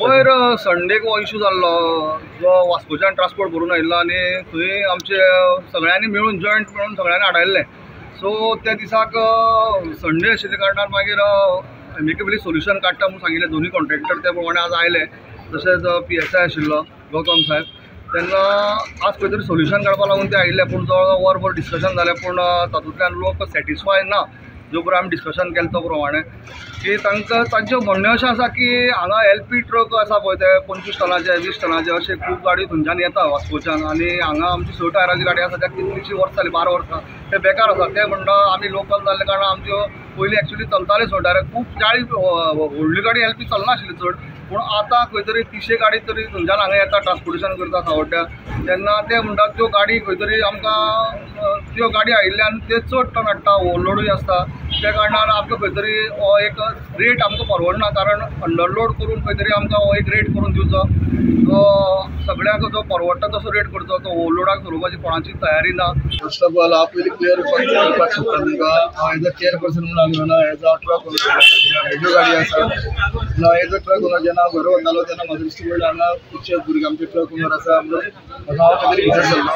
वयर संडेक हो इशू जाल्लो जो वास्कोच्यान ट्रान्सपोर्ट भरून आयिल्लो आनी थंय आमचे सगळ्यांनी मेळून जॉयंट मेळून सगळ्यांनी आडायल्लें. सो त्या दिसाक संडे आशिल्ल्या कारणान मागीर एमिकेबली सोल्युशन काडटा म्हूण सांगिल्लें. दोनूय कॉन्ट्रॅक्टर त्या प्रमाणे आज आयले, तशेंच PSI आशिल्लो गौतम साहेब. तेन्ना आज खंय तरी सोल्युशन काडपा लागून ते आयिल्ले, पूण जवळ वरभर डिस्कशन जालें, पूण तातूंतल्यान लोक सॅटिस्फाय ना. जो पळय आमी डिस्कशन केलें तो प्रमाणे की तांकां तांचें म्हणणें अशें आसा की हांगा LP truck आसा पळय ते 25 टनाचे 20 टनाचे अशे खूब गाडी थंयच्यान येता वास्कोच्यान, आनी हांगा आमची 6 टायराची गाडी आसा त्या कितलीशीं वर्सां जालीं, 12 वर्सां ते बेकार आसा. ते म्हणटा आमी लोकल जाल्ले कारणान आमच्यो पयलीं एक्चुली चलताले 6 टायरां, खूब 40 व्हडली गाडी LP चलनाशिल्ली चड, पूण आतां खंय तरी 300 गाडी तरी थंयच्यान हांगा येता ट्रान्सपोर्टेशन करता सावड्ड्या. तेन्ना ते म्हणटात त्यो गाडी खंय तरी आमकां त्यो गाडी आयिल्ल्यान ते चड टन हाडटा, ओवरलोडूय आसता. त्या कारणान आमकां खंय तरी हो एक रेट आमकां परवडना, कारण अंडरलोड करून खंय तरी आमकां हो एक रेट करून दिवचो, तो सगळ्यांक जो परवडटा तसो रेट करचो. तो ओवरलोडाक चलोवपाची कोणाची तयारी ना. फर्स्ट ऑफ ऑल हांव पयलीं क्लियर करपाक सोदता तुमकां, हांव एज अ चेअरपर्सन म्हणून आमी एज अ ट्रक ओनर म्हज्यो गाडी आसा. हांव एज अ ट्रक ओनर जेन्ना हांव घरा वतालो तेन्ना म्हाका दिश्टी पडलें हांगा खुबशे भुरगे आमचे ट्रक ओनर आसा म्हणून हांव खंय तरी भितर सरलो.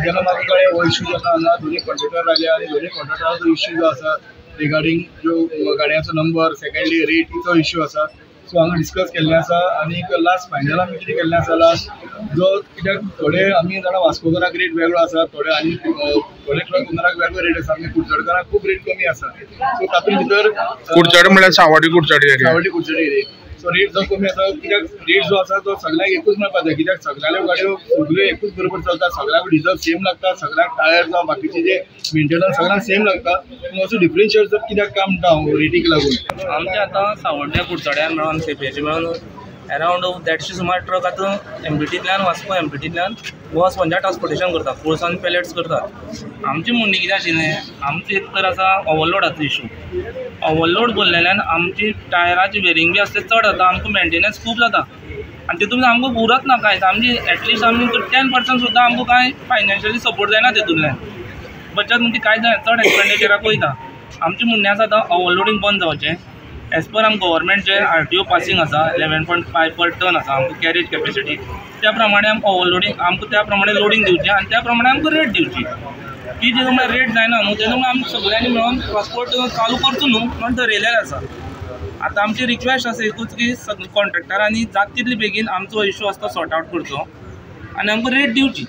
जेन्ना म्हाका कळ्ळें हो इशू जेन्ना हांगा दोनी कॉन्ट्रॅक्टर आयले आनी दोनी कॉन्ट्रॅक्टराचो इशू जो आसा रिगार्डींग ज्यो गाडयांचो नंबर, सेकंडली रेटीचो इशू आसा. सो हांगा डिस्कस केल्लें आसा आनी लास्ट फायनल आमी कितें केल्लें आसा लास्ट जो कित्याक थोडे आमी जाणां वास्कोकाराक रेट वेगळो आसा, थोडे आनी थोडे ट्रक ओनराक वेगळो रेट आसा, आमी कुडचडकाराक खूब रेट कमी आसा. सो तातूंत भितर कुडचडे म्हळ्यार सावड्डी कुडचडे एरिया, सावड्डी कुडचडे एरिया. सो रेट जो कमी आसा कित्याक रेट जो आसा तो सगळ्यांक एकूच मेळपाक जाय, कित्याक सगळ्यांल्यो गाडयो सगळ्यो एकूच बरोबर चलता, सगळ्यांक डिजल सेम लागता, सगळ्यांक टायर जावं बाकीचे जे मेंटेनन्स सगळ्यांक सेम लागता. पूण असो डिफरन्शिएट जर कित्याक काम म्हणटा हांव रेटीक लागून. आमचे आतां सावड्ड्या कुडचड्यान मेळोन केपेंचे मेळोन अरावंड 150 सुमार ट्रक आतां MBTंतल्यान वास्को MBTंतल्यान गोवा स्पंजा ट्रान्सपोर्टेशन करता, कोळसो आनी पॅलेट्स करतात. आमचें म्हणणें कितें आशिल्लें, आमचें एक तर आसा ओवरलोडाचो इशू. ओवरलोड भरलेल्यान आमची टायराची वेरींग बी आसता चड जाता, आमकां मेंटेनन्स खूब जाता आनी तितून आमकां उरत ना कांयच. आमची एटलिस्ट आमी 10% सुद्दां आमकां कांय फायनान्शियली सपोर्ट जायना तितूंतल्यान, बचत म्हणजे कांय जायना, चड एक्सपेंडिचराक वयता. आमचें म्हणणें आसा आतां ओवरलोडींग बंद जावचें. एज पर आम गव्हर्मेंट जे RTO passing आसा 11.5 पर टन आसा आमकां कॅरेज कॅपेसिटी, त्या प्रमाणे आमकां ओवरलोडींग आमकां त्या प्रमाणे लोडींग दिवचें आनी त्या प्रमाणे आमकां रेट दिवची. ती जेन्ना म्हळ्यार रेट जायना न्हू तेन्ना आमी सगळ्यांनी मेळोन ट्रान्सपोर्ट चालू करचो न्हू म्हण ठरयलेलें आसा. आतां आमची रिक्वेस्ट आसा एकूच की सगळे कॉन्ट्रॅक्टरांनी जाता तितले बेगीन आमचो इशू आसा तो सॉर्ट आवट करचो आनी आमकां रेट दिवची.